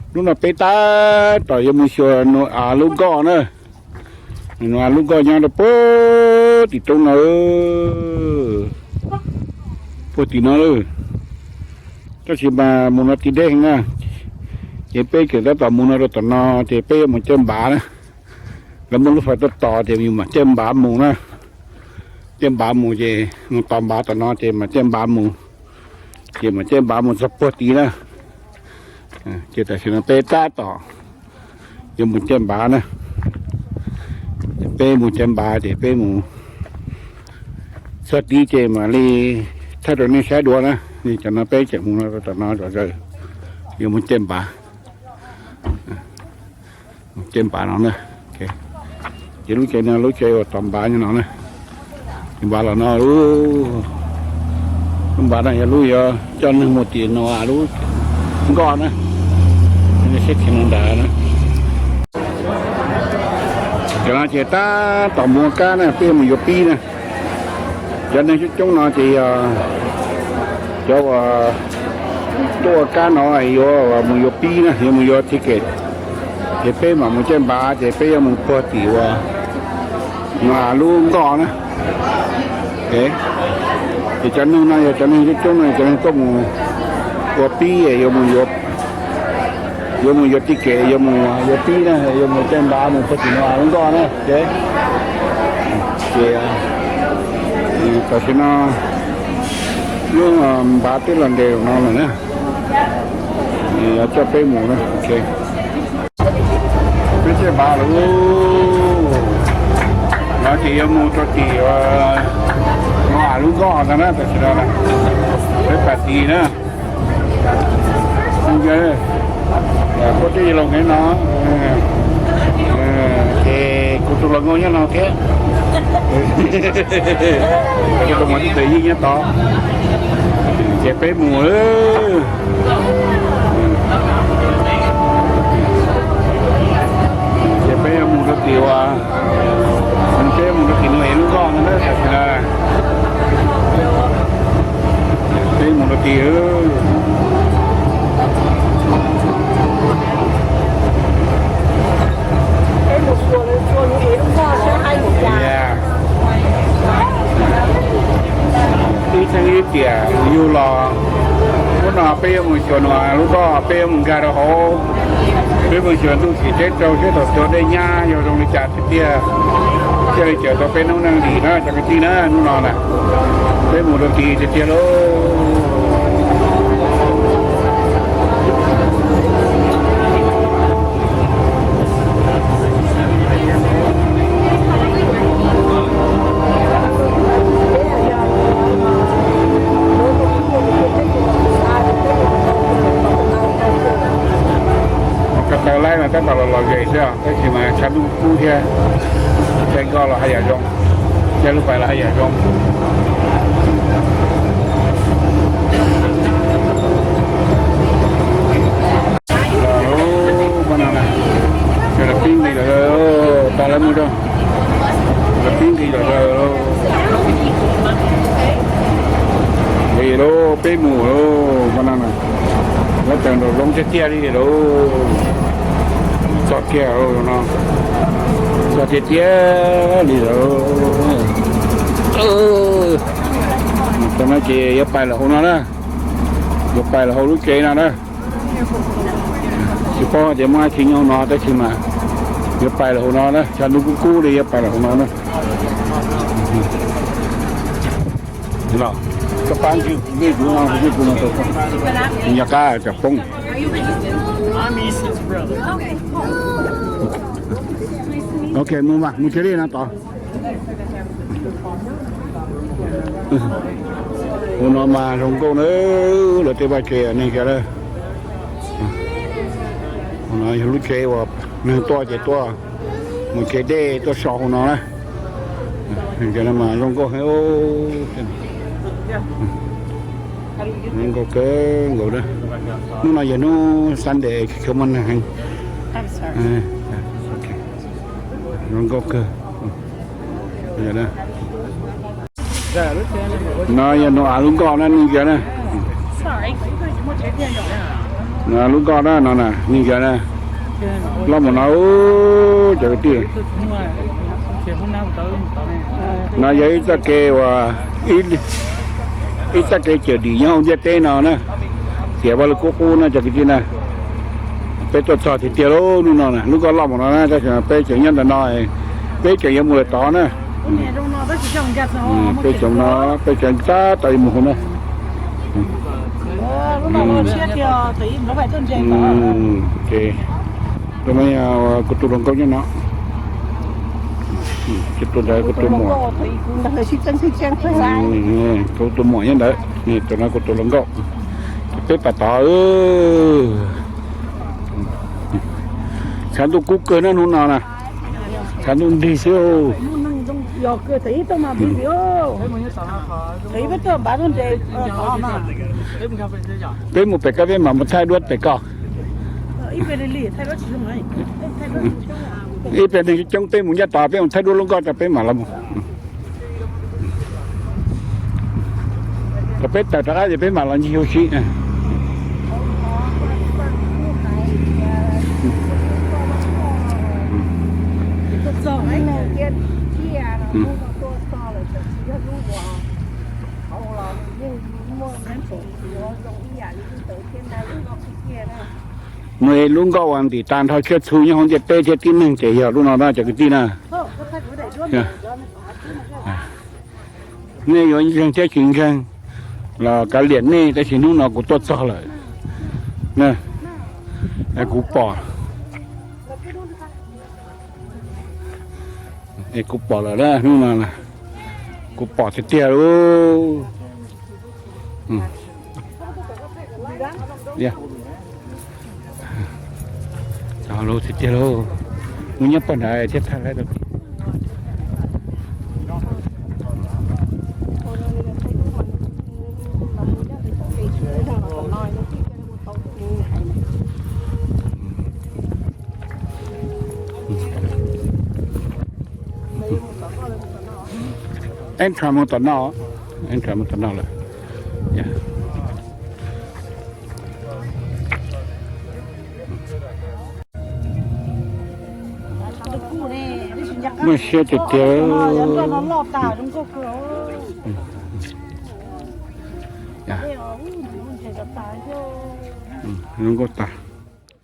Hnub no peb tab tom yuav mus xyuas Nuj As lub nkoj na. Nuj As lub nkoj nyob rau puag tim roob no, puag tim no lawm. Tab sis mas mus no ti deb heev na, ces peb tseem tab tom mus no rau tom no, ces peb yuav mus Caj Npav na. Lawv muaj lub fais tuaj tos ces yus mam Caj Npav mus na. Caj Npav mus ces mus tos Npav tom no ces mam Caj Npav mus, ces mam Caj Npav mus txog puag tid na. Ces tam sim no peb tab tom yuav mus Caj Npav na. Peb mus Caj Npav ces peb mus txog tid ces mam li thaij rau nej saib dua na. Cov no peb tseem mus no rau tom no zom zaws, yuav mus Caj Npav. Caj Npav no na. Ces lub tsev no lub tsev uas tom Npav nyob no na. Npav los no, lub Npav no yog lub yuav coj neeg mus tim Nuj As lub nkoj na. Saib tsis no ntawd na. Cov no ces tab tom mus ua kab na, peb yuav mus yuav pib na. Cov neeg coob coob no ces yog cov uas tuaj ua kab no yuav mus yuav pib na, yuav mus yuav ticket. Ces peb mam mus Caj Npav ces peb yuav mus puag tim uas Nuj As lub nkoj na. Ces cov neeg no yog cov neeg coob coob no, cov neeg tuaj mus ua pib, yuav mus yuav, yuav mus yuav ticket, yuav mus yuav pib na, yuav mus Caj Npav mus puag tim Nuj As lub nkoj na. Ces, ces tam sim no lub Npav twb los nres no lawm na. Coj peb mus na. Peb Caj Npav lawm. No ces yuav mus rau tim Nuj As lub nkoj ntag na, tam sim no peb pais tid na. Koj twb los nyob no, ces kuv tus hluas nkauj nyob no thiab. Kuv tus muam tub txawm yeej nyob tod. Ces peb mus, ces peb yuav mus rau tim uas, peb mus rau tim Nuj As lub nkoj no na, tam sim no peb mus rau tim Ib txheej ib tiam yug los, hnub no peb yuav mus xyuas Nuj As lub nkoj, peb yuav mus nkag rau hauv, peb mus xyuas ntuj tsim teb rau seb thaum twg dej nyab yuav zoo li cas tiag tiag, thiaj li txawm tau peb hnub neej dim na cov kwv tij na. Hnub no na peb mus rau tid tiag tiag lauj. Ko taw laib mas tab tom los los ze xwb, tab sis mas tshav ntuj kub thiab, caij nkoj los haj yam zoo, caij lub pais los haj yam zoo. Los, pab no na, ces lawv pib nqis lawm, tas lawv mus rau, lawv pib nqis lawm. Nqis lauj, peb mus lauj, pab no na, lawv tawm nraum zoov tiag tiag li lauj. Txog kiag no, txog tiag tiag li lauj. Tam no ces yuav pais lawm hauv no na, yuav pais lawm hauv lub tsev no na. Tsis paub tias muaj dab tsi nyob hauv no tab sis mas yuav pais lawm hauv no na, tshav ntuj kub kub li yuav pais lawm hauv no na. Los, koj pab ntswg kuv ntswg kuv no, ntswg kuv no tau, nyuam qab tsam poob. Ok, mus mas mus tsev li no tod. Hauv no mas zoo nkauj na, lawv tej vaj tse neeg kiag na. Hauv no yog lub tsev uas neeg tuaj ces tuaj mus tsev dej tuaj so hauv no na. Mas zoo nkauj heev, zoo nkauj kawg nkaus na. Hnub no yog hnub Sunday, tsis tshua muaj neeg heev. Zoo nkauj kawg. No yog Nuj As lub nkoj na, nej ntsia na. Lub nkoj na no na, me ntsis na, loj mus no, cov kwv tij. No yog ib txoj kev uas, ib txoj kev cawm dim nyob hauv ntiaj teb no na, tiam Vaj Lug Kub Qub no cov kwv tij na. Peb tuaj txog tiag tiag lub hnub no na, lub nkoj loj mus no na, tab sis peb tseem nyob ntawm no, peb tseem yuav mus lawm tod na. Peb tseem no, peb tseem tab tom yuav mus hauv na. Ces kuv tus hluas nkauj nyob no, tus ntawd kuv tus muam, kuv tus muam nyob ntawd, tus no kuv tus hluas nkauj. Peb pam tod, tshav ntuj kub kawg na hnub no na, tshav ntuj nrig xwb. Peb mus pem koj peb mam mus thaij duab pem koj. Ib pliag neeg coob coob peb mus nyob tod peb mus thaij duab lub nkoj tso peb mam los mus. Thaum peb tawm rov qab ces peb mam los ncig ua si. Nws lub nkoj uas ntim tas nrho tshiab txhu nyob hauv ntiaj teb thiab tib neeg ces yog lub no na cov kwv tij na. Nej yuav ntseeg thiab tsis ntseeg los kav liam nej, tab sis hnub no kuv tuaj txog lawm. Kuv pom, kuv pom lawm na, hnub no kuv pom tiag tiag lauj. Tiag lauj, mus nyob pog nrad thiab thaij lawv tau. Entrance mus tom no, entrance mus tom no lawm. Muaj siab tiag tiag. Zoo nkauj tas.